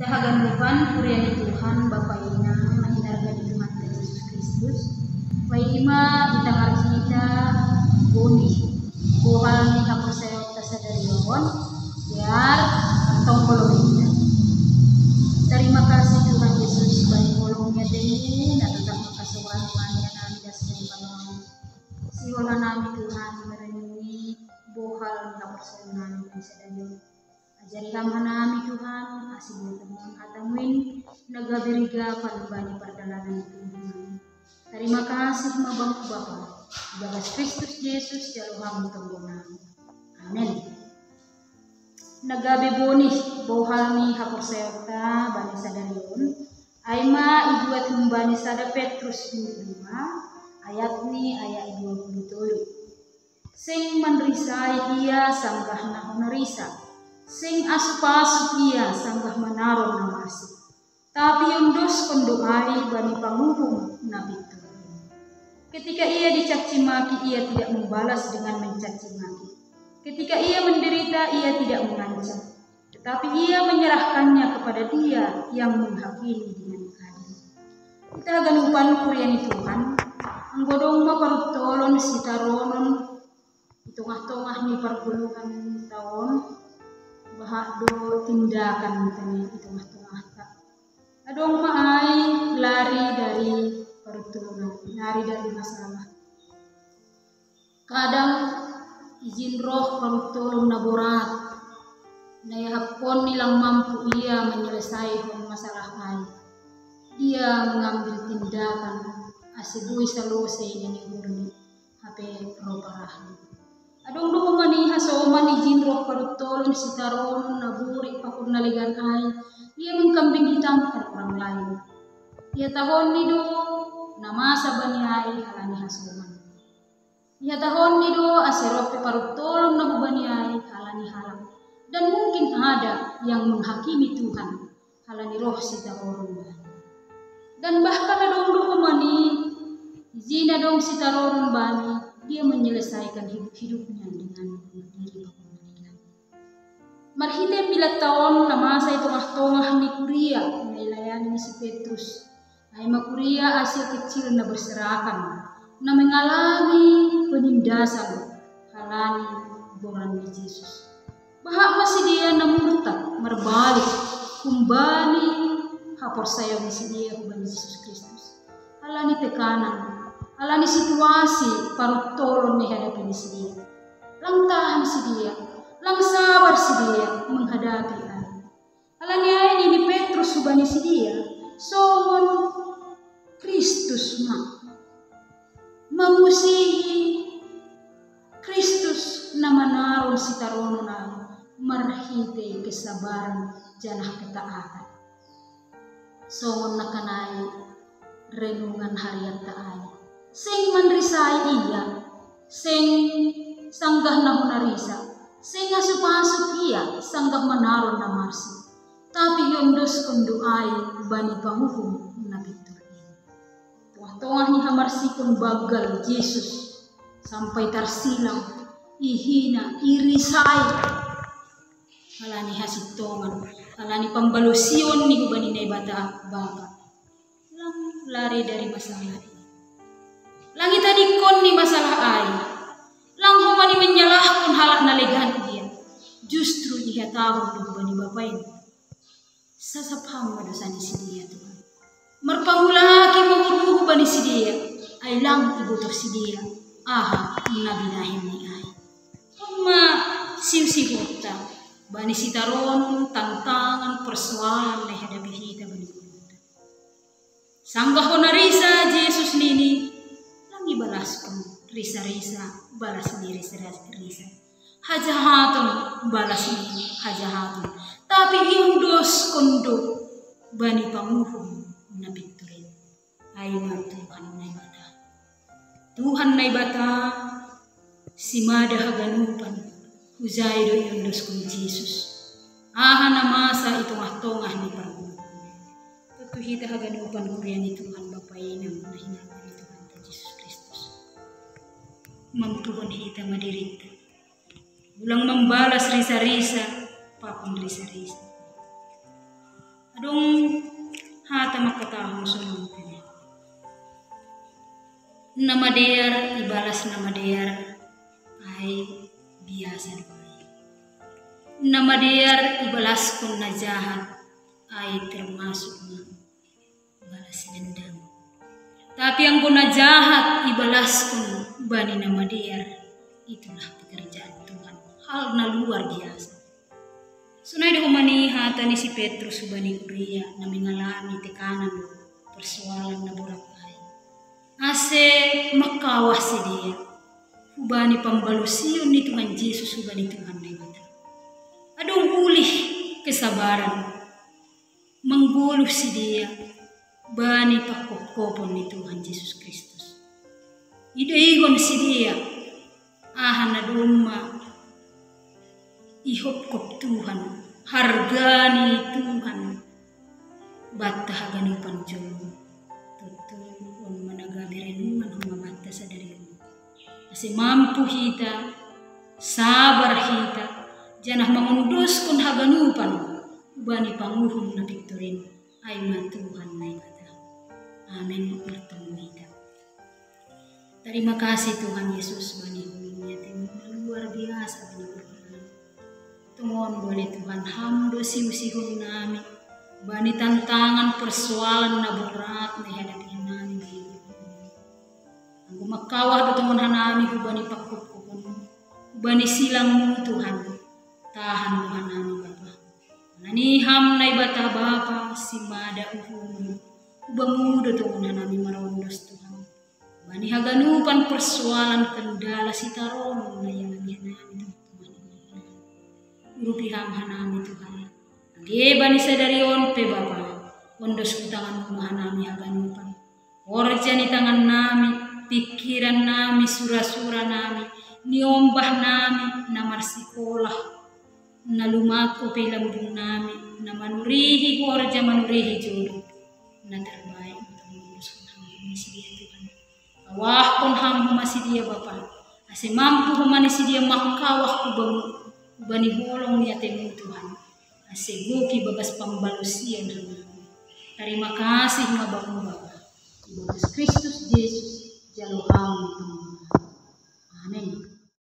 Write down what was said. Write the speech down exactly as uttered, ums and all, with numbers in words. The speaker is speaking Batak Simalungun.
Haganupan kuria ni Tuhan, Bapa inang na hinarga ni Tuhanta Jesus Kristus, paima itangar hita boni bohal ni haporsayaonta sadari on, biar antong holong hita. Tarima kasih Tuhan Yesus bani holong-Nya tene na totap mangkasoal mania nami das dari panoan. Sihol hanami Tuhan merenungi bohal ni haporsayaon nami sadari on. Ajari Ham hanami Tuhan, asi boi tongon hata-Mu in na gabe rigapan bani pardalanan ni Tuhan. Tarima kasih ma Bapa, ibagas Kristus Jesus jalo Ham tonggonan. Amen. Na gabe boni bohal ni haporsayaonta bani sadari on, ai ma ibuat humbani sada Petrus bindu dua, ayatni ayat dua puluh tolu. Seng manrisai ia sanggah na hona risa, seng asup-asup ia sanggah manaron na marsik, tapi iondoskon do ai bani panguhum na pintor. Ketika ia dicaci maki, ia tidak membalas dengan mencaci maki. Ketika ia menderita, ia tidak mengancam, tetapi ia menyerahkannya kepada Dia yang menghakimi dengan adil. Hita haganupan kuria ni Tuhan, anggo adong ma paruntolon sitaronon i tongah-tongah ni pargoluhanta on, bahat do tindakan tene i tongah-tongahta. Adong ma ai lari dari paruntolon, lari dari masalah. Kadang ijin roh paruntolon na borat, na iahapkon i lang mampu ia menyelesaihon masalah ai. Dia mengambil tindakan ase boi salose i na niuhurni, hape ro parahna. Adong do homa ni hasoman ijin roh paruntolon sitaronon na burik pakon na legan ai, ia mengkambing hitamkan orang lain. Ihatahonni do na masa bani ai halani hasoman. Ihatahonni do ase ro pe paruntolon na hubani ai halani halak. Dan mungkin ada yang menghakimi Tuhan halani roh sitaronon bani. Dan bahkan adong do homa ni ijin adong sitaronon bani, dia menyelesaikan hidup-hidupnya dengan bunuh diri pakon na legan. Marhite pilanta on na masa i tongah-tongah ni kuria na ilayani ni si Petrus, ai ma kuria Asia Kecil na berserakan, na mengalami penindasan halani goran ni Jesus. Bahat ma sidea na murtad, marbalik humbani haporsayaon ni sidea hubani Jesus Kristus, halani tekanan, halani situasi paruntolon na ihadapi ni sidea. Lang tahan sidea, lang sabar sidea menghadapi ai. Halani ai nini Petrus hubani sidea, songon Kristus ma. Mamusihi Kristus na manaron sitaronon ai marhite kesabaran janah ketaatan. Songon nangkaningan renungan harianta ai. Seng manrisai ia, seng sanggah na hona risa, seng asup-asup ia sanggah manaron na marsik, tapi iondoskon do ai bani panguhum na pintor i. Tongah-tongah ni hamarsikon banggal Jesus, sampai tarsilang, ihina, irisai. Halani hasintongan, halani pambalosion ni hubani Naibata Bapa. Lang lari dari masalah i. Lang itadingkon ni masalah ai. Lang homa ni menyalahkon halak na legan ia. Justru ihatahon do hubani bapa i, sasap Ham ma dosa ni sidea Tuhan. Marpangulaki ma umurmu hubani sidea, ai lang iboto sidea aha na binahen ni ai. On ma siusihonta bani sitaronon tantangan persoalan na ihadapi hita bani umurta. Sanggah hona risa Jesus nini, lang ibalaskon risa-risa balas ni risa-risa, hajahaton balas ni hajahaton, tapi iondoskon do bani panguhum na pintor i, ai ma Tuhan Naibata. Tuhan Naibata, simada haganupan, hujai do iondoskon Jesus aha na masa i tongah-tongah ni pargoluhon. Tontu hita haganupan kuria ni Tuhan, bapa inang na hinarga ni Tuhanta Jesus Kristus, mampuhon hita ma dirinta, ulang mambalas risa-risa pakon risa-risa. Dong hata makatahong songon na madear ibalas na madear, ai biasa do ai. Na madear ibalaskon na jahat, ai termasuk ma balas dendam. Tapi anggo na jahat ibalaskon bani na madear, itulah pekerjaan Tuhan. Hal na luar biasa. Sonai do homa ni hata ni si Petrus hubani huria na mengalami tekanan do persoalan na borat ai. Ase mangkawah sidea hubani pambalusion ni Tuhan Jesus hubani Tuhan Naibata. Adong ulih kesabaran manggoluh sidea bani pangkopkopon ni Tuhan Jesus Kristus. Idaigon sidea aha na domma ihopkop Tuhan, harga ni Tuhan banta haganupan jolo. Tutu on ma na gabe renungan homa banta sadari on. Ase mampu hita, sabar hita, janah mangondoskon haganupan hubani panguhum na pintor in, ai ma Tuhan Naibata. Amen. Martonggo hita. Tarima kasih Tuhan Yesus bani holong ni ateMu na luar biasa bani keluarga nami. Tongon bole Tuhan, Ham do siusihon nami bani tantangan persoalan na borat na ihadapi nami bani keluarga nami. Anggo mangkawah do tongon hanami hubani pangkopkopon, hubani silangMu Tuhan, tahan do hanami Bapa. Alani Ham Naibata Bapa, simada uhum, hubaMu do tongon hanami marondos Tuhan. Bani haganupan persoalan kendala sitaronon na ialami hanami Tuhan. Urupi Ham hanami Tuhan. Age bani sadari on pe Bapa, ondos hu tanganMu ma hanami haganupan. Horja ni tangan nami, pingkiran nami, surasura nami, niombah nami, na marsikolah, na lumakko pe lambung nami, na manurihi horja manurihi jodo, na terbaik untuk mengurus hutang ini sidea Tuhan. Kawahkon Ham homa sidea Bapa, ase mampu homa ni sidea mangkawah hubaMu, hubani holong ni ateMu Tuhan. Ase gok ibagas pambalusion hanami. Tarima kasih ma Bapa, ibagas Kristus Jesus, jalo Ham ni Tuhan. Amen.